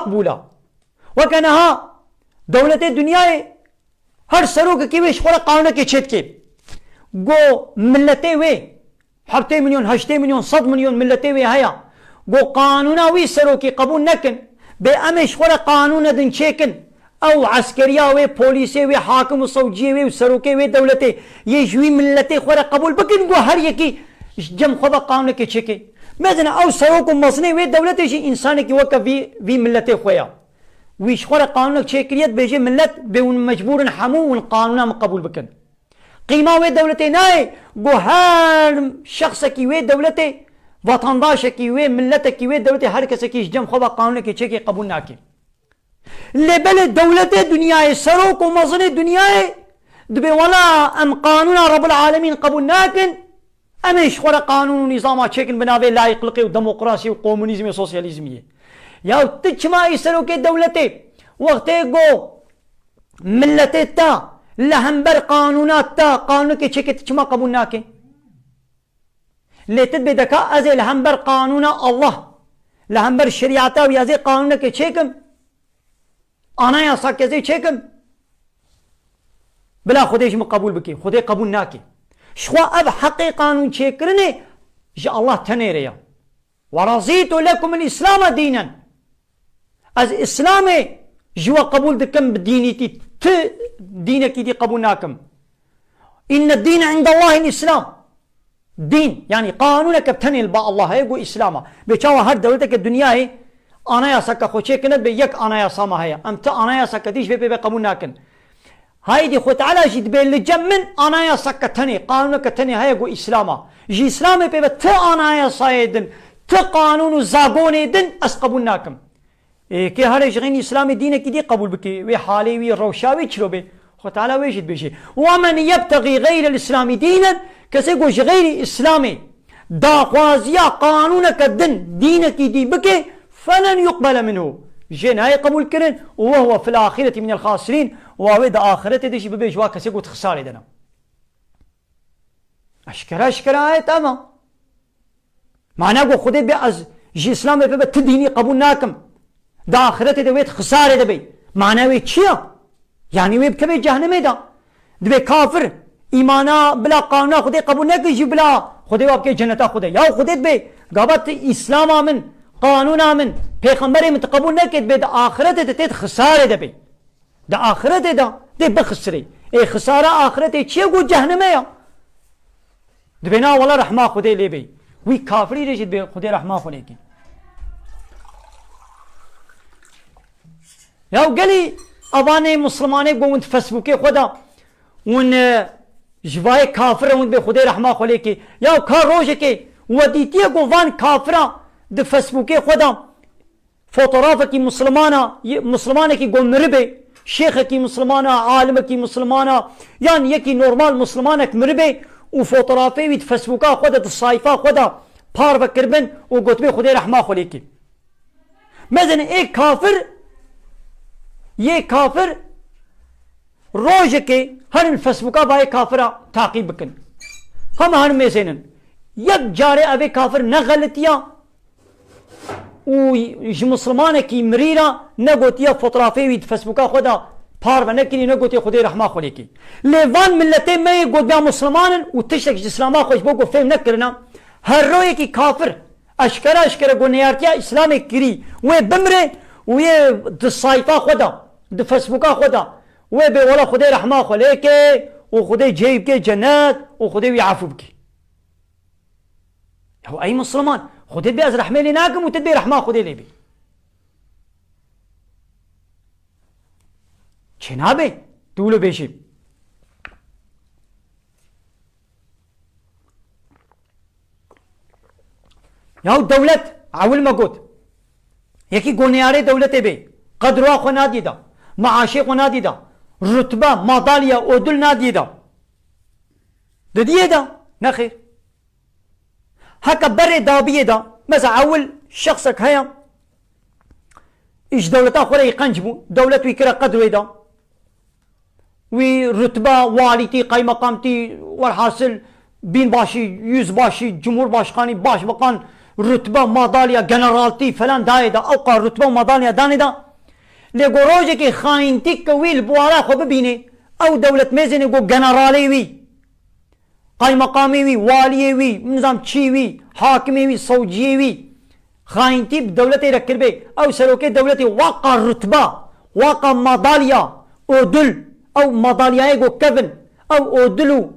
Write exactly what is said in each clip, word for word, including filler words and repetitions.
qebûl a. Weke niha dewletê dinyayê her serokekî wê ji xwe re qanûnekê çêdike. Go miletê wê heftê milyon, heştê milyon, sed milyon miletê wê heye. Go qanûna wî serokî qebûl nekin. Bê em ê ji xwe re qanûne din çêkin. Ew eskeriya wê, polîsê wê, hakim û sewciyê wê û serokê wê dewletê yê ji wî miletê xwe re qebûl bikin, go her yekî ji cem xwe ve qanûnekê çêke. Mezin ew serok û mezinê wê dewletê jî însanekî weke vî, vî miletê xwe ya. Wî ji xwe re qanûnek çêkiriye, dibêje milet bê hûn mecbûr in hemû hûn qanûna min qebûl bikin. Qîma wê dewletê nayê, go her şexsekî wê dewletê, vatandaşekî wê, miletekî wê dewletê, her kesekî ji cem xwe ve qanûnekê çêkê qebûl nake. Lê belê dewletê dinyayê, serok û mezinê dinyayê dibê wela em qanûna Rebbil Alemîn qebûl nakin, em ê ji xwe re qanûn û nîzama çêkin bi navê layîqliqê û demokrasiyê û komunîzmê û sosyalîzmiyê. Ya tu çima î serokê dewletê wextê go miletê te li hember qanûna te qanûnekê çêke, tu çima qebûl nake? Lê tu dibê deka ez ê li hember qanûna Allah, li hember şerîeta wî ez ê qanûnekê çêkim, anayasa ez ê çêkim. Bila Xwedê ji min qebûl bike. Xwedê qebûl nake. Ji xwe ev heqê qanûn çêkirinê ji Allah tenê re ya. Ve razîtu lekumul Îslama dînen. Ez Îslamê ji we qebûl dikim bi dînîtî. Ti dînekî dî qebûl nakim. Inne dîne indallahil Îslam. Dîn, yanî qanûneke tenê li ba Allah heye, go Îslam a. Bê çawa her dewleteke dinyayê anayaseke xwe çêkine, dibê yek anayasa me heye. Em ti anayaseke dî ji vê pê ve qebûl nakin. Haydî Xwe Teala jî dibê li cem min anayaseke tenê, qanûneke tenê heye, go Îslam a. Ji Îslamê pê ve ti anayasayê din, ti qanûn û zagonê din ez qebûl nakim. Ê, kê here ji xeynî Îslamê dînekî dî qebûl bike, wê halê wî, rewşa wî çilo be? Xwe Teala wê jî dibêje, "Ve men yebtegî xeyrel Îslamî dînen", kesê ku ji xeyrî Îslamê daxwaziya qanûneke din, dînekî dî bike, "felen yuqbele minhu", jê nayê qebûl kirin, "ve huve fil axireti minel xasirîn", wa wê di axiretê de jî bibe ji wa kesê ku di xisarê de ne. Eşkere eşkere ayet ama. Mana ku Xwedê bê ez ji Îslamê pê ve ti dînî qebûl nakim. Di axiretê de wê di xisarê de bê. Mana wê çi ya? Yanî wê bikeve cehennemê de. Dibê kafir, îmana bila qanûna Xwedê qebûl neke jî bila Xwedê wa bike ceneta Xwedê. Ya Xwedê dibê, gava ti Îslama min, qanûna min, pêxemberê min ti qebûl neke, dibê di axiretê de tê di xisarê de bê. Di axiretê de dê bixisirê. Ê xisara axiretê çi ye? Got cehnime ya. Dibê na wela rehma Xwedê lê bê. Wî kafirî rê jî dibê Xwedê rehma xwe lê ke. Ya gelî evanê Muslimanê go hûn di Facebookê xwe de hûn, e, ji vayê kafir re hûn dibê Xwedê rehma xwe lê ke. Ya ka rojekê we dîtiye go van kafira di Facebookê xwe de fotografekî Muslimana, Muslimanekî ku miribe, şêxekî Muslimana, alimekî Muslimana, yan yekî normal Muslimanek miribe û fotografê wî di Facebooka xwe de, di sayfa xwe de parve kiribin û gotibe Xwedê rehma xwe lê ke. Mezin ê kafir, yê kafir rojekê herin Facebooka vayê kafira taqîb bikin. Hema herin mêzênin. Yek carê evê kafir ne xelitiya, û ji Muslimanekî mirî re negotiye, fotografê wî di Facebooka xwe de parve nekirî, negotiye Xwedê rehma xwe lê kê. Lê van miletê me yê gotiya Musliman in û tiştek ji Îslama xwe ji bo ku fêm nekirine, her royekî kafir eşkere eşkere ku neyartiya Îslamê kirî, wê bimre û yê di sayfa xwe de, di Facebooka xwe de, wê bê wela Xwedê rehma xwe lê kê û Xwedê cihê wî bike cennet û Xwedê wî efû bike. Ya ey Musliman, Xwedê dibê ez rehmê lê nakim û tu dibê rehma Xwedê lê bê. Çênabe, tu wilo bêjî. Ya dewlet, ewil me got. Yekî goneyarê dewletê bê. Qedra xwe nadî da. Maaşê xwe nadî da. Rutbe, madalya, odul nadî da. Didiyê da. Nexêr. Heke berê dabiyê de, mesela ewil şexsek heye, ji dewleta xwe re yî qenc bû, dewlet wî kire qedrê de, wî rutba, walîtî, qeymeqamtî, werhasil, bînbaşî, yüzbaşî, cumhurbaşkanî, başbakan, rutbe, madalya, generaltî falan dayê de, ew qas rutbe û madalya danê de. Lê ku rojekê xayîntîk ke wî li biwara xwe bibînê, ew dewletmêzênê ku generalê wî, qaymeqamê wî, waliyê wî, nizam çî wî, hakimê wî, sewciyê wî, xayîntî bi dewletê re kiribê, ew serokê dewletê waqa rutba, waqa madalya, odul, ew madalyayê ku kevin, ew odul û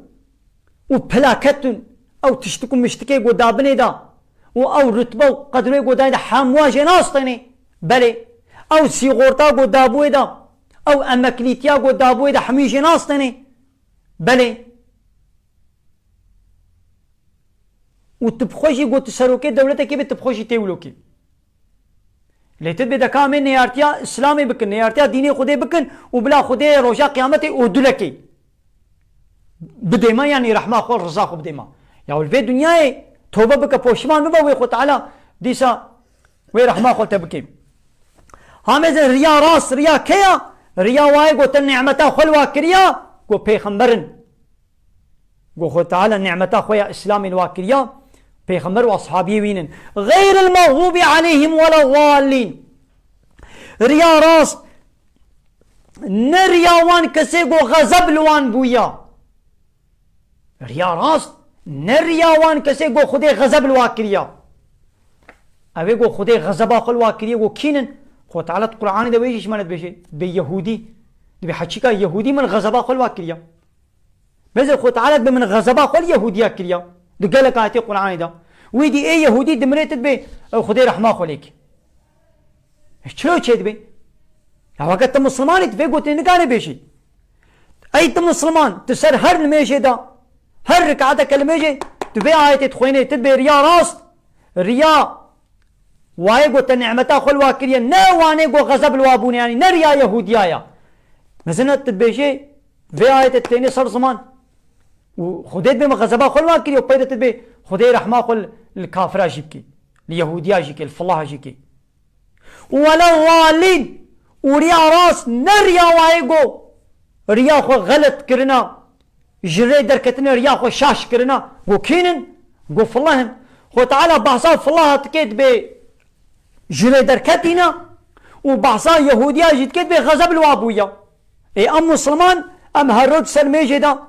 û plaket û ew tiştik û miştikê ku dabinê de û ew rutbe û qedrê ku dayê de hemû jê nastênê. Belê. Ew sîxorta ku dabûyê de, ew emeklîtiya ku dabûyê de hemî jê nastênê. Belê. Û tu bi xwe jî got tu serokê dewletekê bê, tu bi xwe jî tê wilo kê. Lê tu dibê deka em ê neyartiya Îslamê bikin, neyartiya dînê Xwedê bikin û bila Xwedê roja qiyametê odulekê bidê me, yanî rehma xwe, riza xwe bidê me. Ya li vê dinyayê tobe bike, poşiman bibe, wê Xwe Teala dîsa wê rehma xwe te bike. Hamêzin riya rast, riya kê ya? Riya wayê ku te nîmeta xwe li wa kiriya, ku pêxember in. Ku Xwe Teala nîmeta xwe ya Îslamê li wa kiriya, pêxember û ashabiyê wî nin. Xeyril mexdûbi aleyhim weleddallîn. Riya rast, ne riya wan kesê ku xezeb li wan bûya. Riya rast, ne riya wan kesê ku Xwedê xezeb li wa kiriya. Ew ê ku Xwedê xezeba xwe li wa kiriye, ku kî nin? Xwe Teala di Qur'anê de wê jî ji me re dibêje, dibê Yehûdî. Dibê heçîka Yehûdî min xezeba xwe li wa kiriya. Mêze Xwe Teala dibe min xezeba xwe li Yehûdiya kiriya. Di gelek ayetê Qur'anê de. Wî dî ê Yehûdî dimrê tu dibê, ew Xwedê rehma xwe lê ke. E, çilo çê dibê? Ya weke tu Mislimanî, tu vê gotinê nikane bêjî. Ey tu Misliman, tu ser her nimêjê de, her rikateke nimêjê, tu vê ayetê dixwênê, tu dibê riya rast, riya wayê ku te nîmeta xwe li wa kiriye, ne wanê ku xezeb li wa bûne, yanî ne riya Yehûdiya ya. Mezina tu dibêjê, vê ayetê têne ser ziman. Û Xwedê dibê min xezeba xwe li wa kiriye, û pey de tu dibê Xwedê rehma xwe li, li kafira jî bikê, li Yehûdiya jî kê, li filaha jî kê. Û weleddallîn, û riya rast ne riya wayê ku riya xwe xelet kirina, ji rê derketine, riya xwe şaş kirina, ku kî nin? Ku filah in. Xwe Teala behsa filaha dike dibê ji rê derketîne û behsa Yehûdiya jî dike dibê xezeb li wa bûya. Ê em Misliman, em her roj ser mêjê de,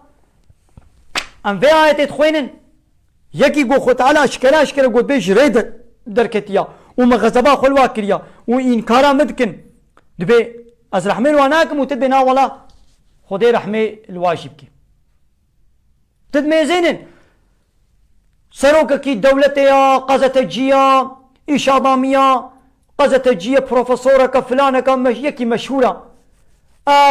em vê ayetê dixwênin. Yekî ku Xwe Teala eşkere eşkere got bê ji rê de derketiya û min xezeba xwe li wa kiriya û înkara min dikin. Dibê ez rehmê li wa nakim û tu dibê na wela Xwedê rehmê li wa jî bike. Tu dimêzênin. Serokekî dewletê ya, qezetecî ya, îşadamî ya, qezetecî ye, profesoreke, filaneke, meş-, yekî meşhûr e.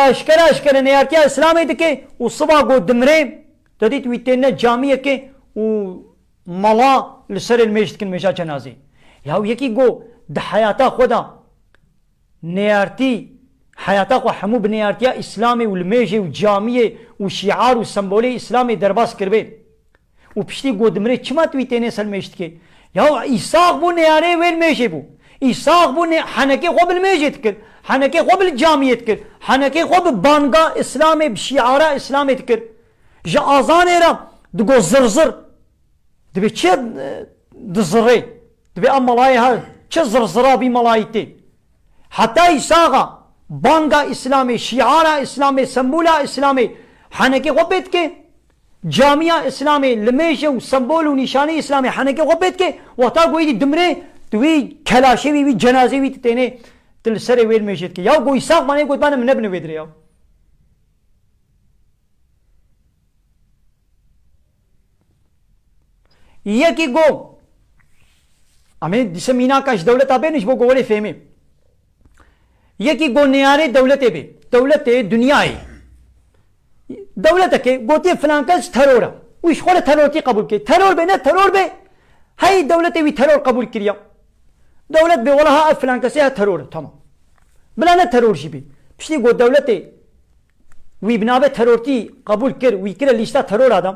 Eşkere eşkere neyartiya Îslamê dike û siba ku dimrê, te dît wî têne camiyekê û mala li serê li mêj dikin, mêja cenazê. Ya yekî ku di heyata xwe de neyartî, heyata xwe hemû bi neyartiya Îslamê û li mêjê û camiyê û şiar û sembolê Îslamê derbas kiribê. Û piştî ku dimrê çima tu wî tênê ser mêj dikê? Ya Îsaq bû neyarê wê li mêjê bû. Îsaq bû ne-, henekê xwe bi li mêjê dikir. Henekê xwe bi li camiyê dikir. Henekê xwe bi banga Îslamê, bi şiara Îslamê dikir. Ji azanê re digo zir zir. Dibê çi, e, dizirê? Dibê em melayê ha çi zirzira bî melayî tê. Heta Îsaxa banga Îslamê, şiara Îslamê, sembola Îslamê henekê xwe pê dike. Camiya Îslamê, limêje û sembol û nîşanê Îslamê henekê xwe pê dike. Wexta ku êdî dimrê, tu wî kelaşê wî, wî cenazê wî tu tênê, tu li serê wê limêjê dike. Ya ku Îsax manê gotbane min nebine wê dirê ya. Yekî go, em ê dîse mînaka ji dewleta bên ji bo ku werê fêhmê. Yekî go neyarê dewletê bê. Dewletê dinyayê. Dewleteke gotiye filan kes teror e. Wî ji xwe re terortî qebûl bike. Teror be ne teror be, hey dewletê wî teror qebûl kiriya. Dewlet bê wela ha ev filan kesê ha teror e. Tamam. Bila ne teror jî bê. Piştî go dewletê wî bi navê terortî qebûl kir, wî kire lîsta terora de,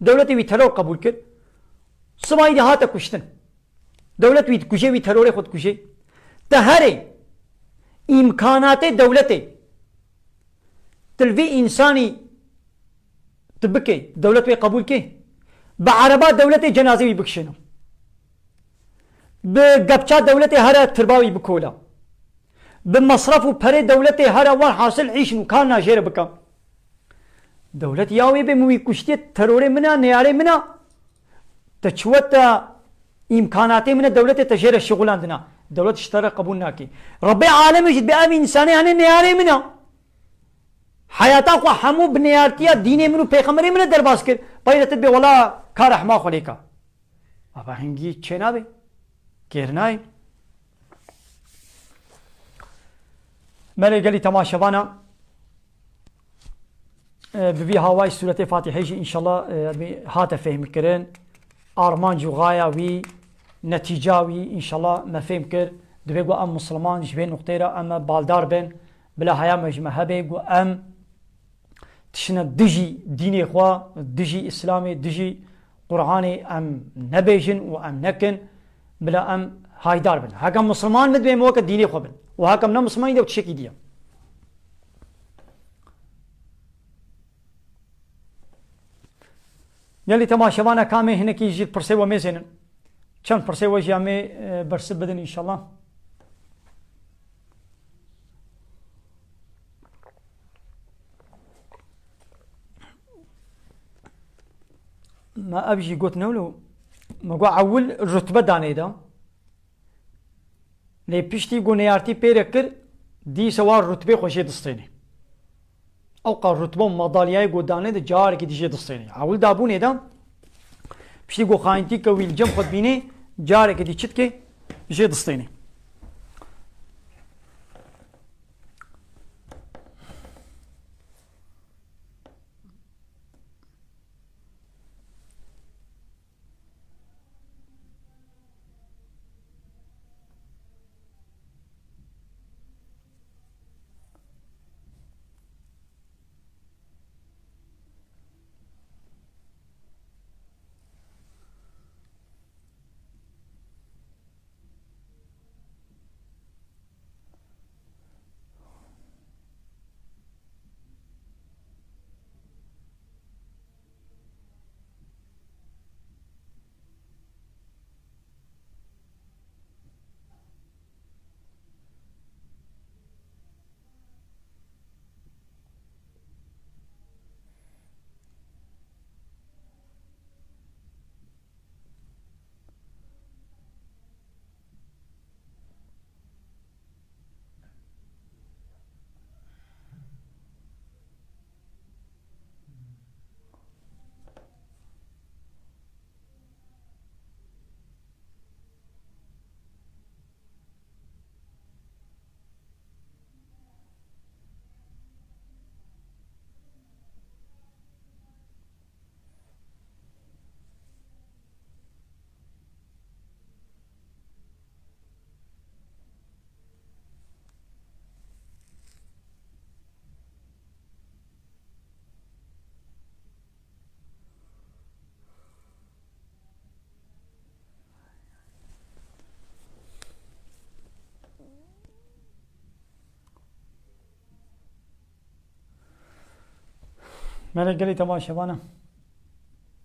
dewletê wî teror qebûl kir, sibayî de hate kuştin. Dewlet wî dikuje, wî terorê xwe dikuje. Te herê îmkanatê dewletê, tu li vî însanî tu bike, dewlet wê qebûl ke? Bi ereba dewletê cenazê wî bikişêne. Bi gepça dewletê here tirba wî bikola. Bi mesref û perê dewletê here wan hasil îşin û kar najêre bikin. Dewlet ya wê bê min wî kuştiye, terorê min e, neyarê min e. Te çiwet te îmkanatê min e, dewletê te jê re şixulandina. Dewlet ji te re qebûl nake. Rebbê alemê jî dibê ev însanê hene neyarê min e. Heyata xwe hemû bi neyartiya dînê min û pêxemberê min e derbas kir. Peyre te dibê wela kar ehma xwe lê ka. Ava hingî çênabe. Kêr nayê. Merê gelî temaşevana, e, bi vî hawayî sûretê Fatîhê jî înşallah, e, bi hate fêhmkirin. Armanc û xaya wî, netîca wî înşallah me fêm kir. Divê ku em Misliman ji vê nuqteyê re em baldar bin. Bila heya me ji me hebe ku em tiştine dijî dînê xwe, dijî Îslamê, dijî Qur'anê em nebêjin û em nekin, bila em haydar bin. Heke Misliman bin, divê em weke dînê xwe bin. Û heke em ne Misliman, îde tiştekî diye. Gelî temaşevana kamê hinekî jî pirsê we mêzênin. Çend pirsê we jî em ê, e, bersiv bidin înşallah. Me ev jî got newlo. Me got ewil rutbe danê de. Lê piştî ku neyartî pê re kir, dîsa wa rutbê xwe jê distênê. Ew qas rutbe û madalyayê ku danê de carekî dî jê distênê. Ewil dabûnê de, piştî ku xayintî ke wî li cem xwe dibînê, carekî dî çi dike, jê distênê. Merê gelî temaşevana.